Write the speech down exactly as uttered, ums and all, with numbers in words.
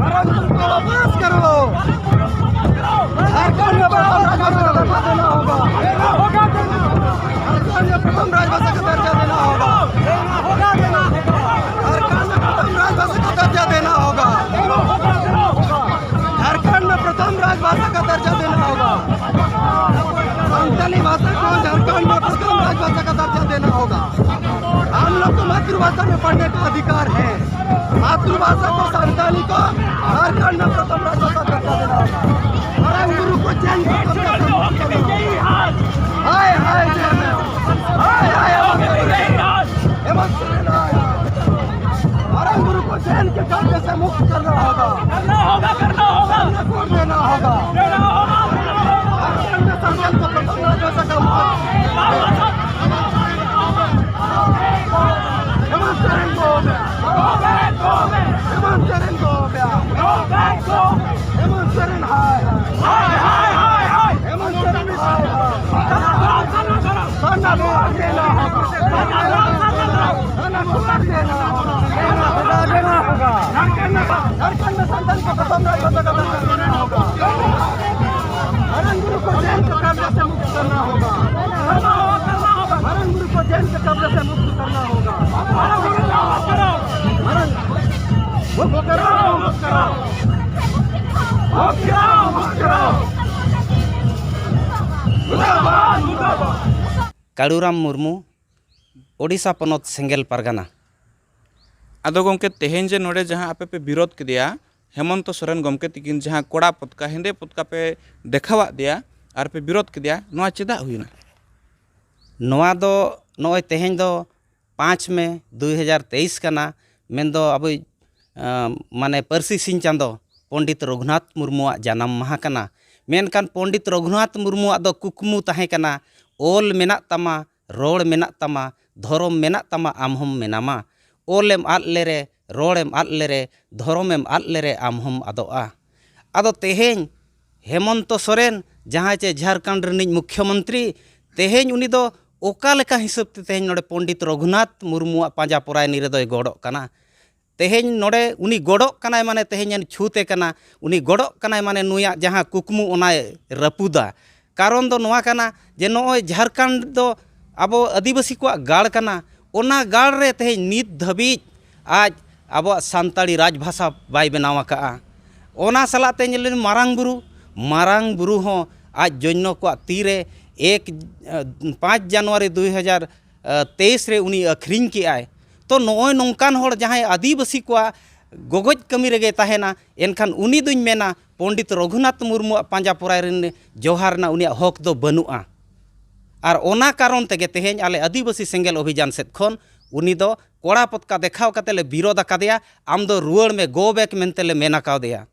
मानव को वापस करो। झारखंड में प्रथम राजभाषा का दर्जा देना होगा। झारखंड में प्रथम राजभाषा का दर्जा देना होगा। झारखंड में प्रथम राजभाषा का दर्जा देना होगा। झारखंड में प्रथम राजभाषा का दर्जा देना होगा। संताली भाषा को झारखंड में प्रथम राजभाषा का दर्जा देना होगा। हम लोग को मातृभाषा में पढ़ने का अधिकार है। मातृभाषा को संताली को झारखंड में प्रथम राजभाषा का दर्जा देना होगा। मानव गुरु को जेल से मुक्त करना होगा। हाय, हाय, जेल में। हाय, हाय, हेमंत सोरेन। हेमंत सोरेन, हाय, हाय। मानव गुरु को जेल के कब्जे से मुक्त करना होगा। करना होगा, करना होगा। करना होगा, देना होगा। देना होगा, देना होगा। झारखंड में संताली को प्रथम राजभाषा का हेमंत सोरेन को हो गया। हेमंत सोरेन को हो गया। हेमंत सोरेन हाय हाय। हेमंत सोरेन हाय हाय। धरना देना होगा। धरना देना होगा। झारखंड में, झारखंड में संताली को प्रथम राज्य का दर्जा देना होगा। हरण गुरु को जेल के कब्जे से मुक्त करना होगा। हरण गुरु को जेल के कब्जे से मुक्त करना होगा। हरण, मुक्त कराओ, मुक्त कराओ। मुक्त कराओ, मुक्त कराओ। मुर्दाबाद, मुर्दाबाद। ᱠᱟᱲᱩᱨᱟᱢ ᱢᱩᱨᱢᱩ, ᱳᱰᱤᱥᱟ ᱯᱚᱱᱚᱛ ᱥᱮᱸᱜᱮᱞ ᱯᱟᱨᱜᱟᱱᱟ᱾ ᱟᱫᱚ ᱜᱚᱢᱠᱮ, ᱛᱮᱦᱮᱧ ᱡᱮ ᱱᱚᱰᱮ ᱡᱟᱦᱟᱸ ᱟᱯᱮ ᱯᱮ ᱵᱤᱨᱳᱫᱷ ᱠᱮᱫᱮᱭᱟ, ᱦᱮᱢᱚᱱᱛᱚ ᱥᱚᱨᱮᱱ ᱜᱚᱢᱠᱮ ᱛᱤᱠᱤᱱ ᱡᱟᱦᱟᱸ ᱠᱚᱲᱟ ᱯᱚᱛᱠᱟ, ᱦᱮᱸᱫᱮ ᱯᱚᱛᱠᱟ ᱯᱮ ᱫᱮᱠᱷᱟᱣᱟᱫ ᱫᱮᱭᱟ ᱟᱨ ᱯᱮ ᱵᱤᱨᱳᱫᱷ ᱠᱮᱫᱮᱭᱟ, ᱱᱚᱣᱟ ᱪᱮᱫᱟᱜ ᱦᱩᱭᱱᱟ? ᱱᱚᱣᱟ ᱫᱚ ᱱᱚᱜᱼᱚᱭ ᱛᱮᱦᱮᱧ ᱫᱚ ᱯᱟᱸᱪ ᱢᱮ ᱫᱩᱭ ᱦᱟᱡᱟᱨ ᱛᱮᱭᱤᱥ ᱠᱟᱱᱟ, ᱢᱮᱱᱫᱚ ᱟᱵᱚᱭᱤᱡ, ᱟᱸ, ᱢᱟᱱᱮ ᱯᱟᱹᱨᱥᱤ ᱥᱤᱧ ᱪᱟᱸᱫᱚ ᱯᱚᱱᱰᱤᱛ ᱨᱚᱜᱷᱩᱱᱟᱛᱷ ᱢᱩᱨᱢᱩᱣᱟᱜ ᱡᱟᱱᱟᱢ ᱢᱟᱦᱟ ᱠᱟᱱᱟ᱾ ᱢᱮᱱᱠᱷᱟᱱ ᱯᱚᱱᱰᱤᱛ ᱨᱚᱜᱷᱩᱱᱟᱛᱷ ᱢᱩᱨᱢᱩᱣᱟᱜ ᱫᱚ ᱠᱩᱠᱢᱩ ᱛᱟᱦᱮᱸ ᱠᱟᱱᱟ, ᱚᱞ ᱢᱮᱱᱟᱜ ᱛᱟᱢᱟ, ᱨᱚᱲ ᱢᱮᱱᱟᱜ ᱛᱟᱢᱟ, ᱫᱷᱚᱨᱚᱢ ᱢᱮᱱᱟᱜ ᱛᱟᱢᱟ, ᱟᱢ ᱦᱚᱸᱢ ᱢᱮᱱᱟᱢᱟ᱾ ᱚᱞᱮᱢ ᱟᱫ ᱞᱮᱨᱮ, ᱨᱚᱲᱮᱢ ᱟᱫ ᱞᱮᱨᱮ, ᱫᱷᱚᱨᱚᱢᱮᱢ ᱟᱫ ᱞᱮᱨᱮ, ᱟᱢ ᱦᱚᱸᱢ ᱟᱫᱚᱜᱼᱟ᱾ ᱟᱫᱚ ᱛᱮᱦᱮᱧ ᱦᱮᱢᱚᱱᱛᱚ ᱥᱚᱨᱮᱱ, ᱡᱟᱦᱟᱸᱭ ᱪᱮ ᱡᱷᱟᱲᱠᱷᱚᱸᱰ ᱨᱤᱱᱤᱡ ᱢᱩᱠᱷᱭᱚᱢᱚᱱᱛᱨᱤ, ᱛᱮᱦᱮᱧ ᱩᱱᱤ ᱫᱚ ᱚᱠᱟ ᱞᱮᱠᱟ ᱦᱤᱥᱟᱹᱵ ᱛᱮ ᱛᱮᱦᱮᱧ ᱱᱚᱰᱮ ᱯᱚᱱᱰᱤᱛ ᱨᱚᱜᱷᱩᱱᱟᱛᱷ ᱢᱩᱨᱢᱩᱣᱟᱜ ᱯᱟᱸᱡᱟ ᱯᱚᱨᱟᱭᱱᱤ ᱨᱮᱫᱚᱭ ᱜᱚᱰᱚᱜ ᱠᱟᱱᱟ? ᱛᱮᱦᱮᱧ ᱱᱚᱰᱮ ᱩᱱᱤ ᱜᱚᱰᱚᱜ ᱠᱟᱱᱟᱭ, ᱢᱟᱱᱮ ᱛᱮᱦᱮᱧ ᱮᱱ ᱪᱷᱩᱛ ᱮ ᱠᱟᱱᱟ, ᱩᱱᱤ ᱜᱚᱰᱚᱜ ᱠᱟᱱᱟᱭ, ᱢᱟᱱᱮ ᱱᱩᱭᱟᱜ ᱡᱟᱦᱟᱸ ᱠᱩᱠᱢᱩ ᱚᱱᱟᱭ ᱨᱟᱹᱯᱩᱫᱟ᱾ ᱠᱟᱨᱚᱱ ᱫᱚ ᱱᱚᱣᱟ ᱠᱟᱱᱟ ᱡᱮ ᱱᱚᱜᱼᱚᱭ ᱡᱷᱟᱲᱠᱷᱚᱸᱰ ᱫᱚ ᱟᱵᱚ ᱟᱹᱫᱤᱵᱟᱹᱥᱤ ᱠᱚᱣᱟᱜ ᱜᱟᱲ ᱠᱟᱱᱟ, ᱚᱱᱟ ᱜᱟᱲ ᱨᱮ ᱛᱮᱦᱮᱧ ᱱᱤᱛ ᱫᱷᱟᱹᱵᱤᱡ ᱟᱡ ᱟᱵᱚᱣᱟᱜ ᱥᱟᱱᱛᱟᱲᱤ ᱨᱟᱡᱽ ᱵᱷᱟᱥᱟ ᱵᱟᱭ ᱵᱮᱱᱟᱣ ᱟᱠᱟᱫᱼᱟ᱾ ᱚᱱᱟ ᱥᱟᱞᱟᱜ ᱛᱮ ᱧᱮᱞ ᱞᱮᱱ ᱢᱟᱨᱟᱝ ᱵᱩᱨᱩ, ᱢᱟᱨᱟᱝ ᱵᱩᱨᱩ ᱦᱚᱸ ᱟᱡ ᱡᱚᱱᱭᱚ ᱠᱚᱣᱟᱜ ᱛᱤᱨᱮ ᱮᱠ, ᱯᱟᱸᱪ ᱡᱟᱱᱩᱣᱟᱨᱤ ᱫᱩᱭ ᱦᱟᱡᱟᱨ ᱛᱮᱭᱤᱥ ᱨᱮ ᱩᱱᱤ ᱟᱹᱠᱷᱨᱤᱧ ᱠᱮᱜᱼᱟᱭ᱾ ᱛᱚ ᱱᱚᱜᱼᱚᱭ ᱱᱚᱝᱠᱟᱱ ᱦᱚᱲ ᱡᱟᱦᱟᱸᱭ ᱟᱹᱫᱤᱵᱟᱹᱥᱤ ᱠᱚᱣᱟᱜ ᱜᱚᱜᱚᱡ ᱠᱟᱹᱢᱤ ᱨᱮᱜᱮ ᱛᱟᱦᱮᱱᱟ, ᱮᱱᱠᱷᱟᱱ ᱩᱱᱤ ᱫᱚᱧ ᱢᱮᱱᱟ ᱯᱚᱱᱰᱤᱛ ᱨᱚᱜᱷᱩᱱᱟᱛᱷ ᱢᱩᱨᱢᱩᱣᱟᱜ ᱯᱟᱸᱡᱟ ᱯᱚᱨᱟᱭ ᱨᱮᱱ ᱡᱚᱦᱟᱨ ᱨᱮᱱᱟᱜ ᱩᱱᱤᱭᱟᱜ ᱦᱚᱠ ᱫᱚ ᱵᱟᱹᱱᱩᱜᱼᱟ᱾ ᱟᱨ ᱚᱱᱟ ᱠᱟᱨᱚᱱ ᱛᱮᱜᱮ ᱛᱮᱦᱮᱧ ᱟᱞᱮ ᱟᱹᱫᱤᱵᱟᱹᱥᱤ ᱥᱮᱸᱜᱮᱞ ᱚᱵᱷᱤᱡᱟᱱ ᱥᱮᱫ ᱠᱷᱚᱱ ᱩᱱᱤ ᱫᱚ ᱠᱚᱲᱟ ᱯᱚᱛᱠᱟ ᱫᱮᱠᱷᱟᱣ ᱠᱟᱛᱮ ᱞᱮ ᱵᱤᱨᱳᱫ ᱟᱠᱟᱫᱮᱭᱟ, ᱟᱢ ᱫᱚ ᱨᱩᱣᱟᱹᱲ ᱢᱮ, go back ᱢᱮᱱᱛᱮ ᱞᱮ ᱢᱮᱱ ᱟᱠᱟᱣᱫᱮᱭᱟ᱾